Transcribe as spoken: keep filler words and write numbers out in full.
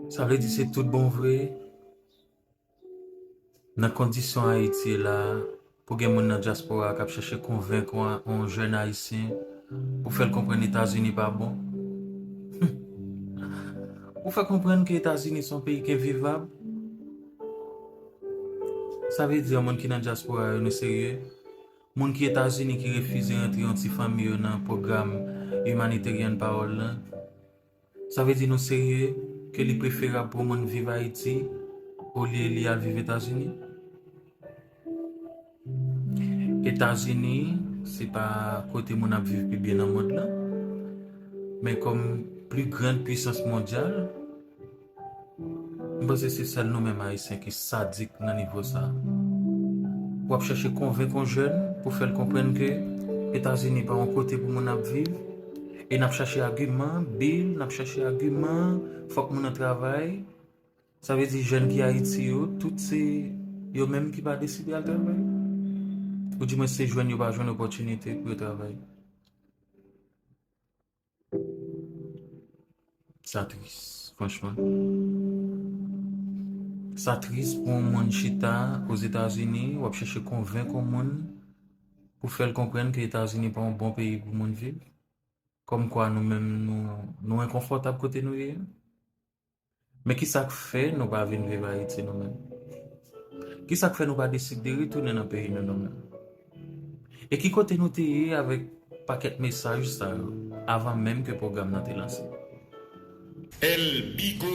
Sa vle di se tout bon vre, nan kondisyon Ayiti ye la, pou gen moun nan dyaspora k ap chèche konvenk yon, yon jèn ayisyen pou fè l konprann Etazini pa bon. Ou fè konprann ke Etazini se yon peyi ki envivab. Sa vle di yon moun ki nan dyaspora yo, nou serye? Moun ki Etazini ki refize rantre yon ti fanmi yo nan pwogram Humanitarian Parole lan, sa vle di nou serye ke li preferab pou moun viv Ayiti olye li al viv Etazini? Etazini se pa kote moun ap viv pi byen nan mond lan, men kòm pli grann pwisans mondyal, m panse se sèl nou menm Ayisyen ki sadik nan nivo sa. W ap chèche konvenk yon jèn pou fè l konprann ke Etazini pa yon kote pou moun ap viv, e n ap chache agiman, bil, n ap chache agiman, fòk moun nan travay. Sa vle di jèn ki Ayiti yo, tout se yo menm ki pa deside al travay. Oudimwen se jwenn yo pa jwenn opòtinite pou yo travay. Sa tris, franchman. Sa tris pou yon moun chita Ozetazini, w ap chèche konvenk yon moun pou fè l konprann ke Etazini pa yon bon peyi pou moun viv. Kòmkwa nou menm, nou, nou enkonfòtab kote nou ye. Men ki sa k fè nou pa vin viv Ayiti nou menm? Ki sa k fè nou pa deside retounen nan peyi nou nou menm? E ki kote nou te ye avèk pakèt mesaj sa yo, avan menm ke pwogram nan te lanse? El Bigo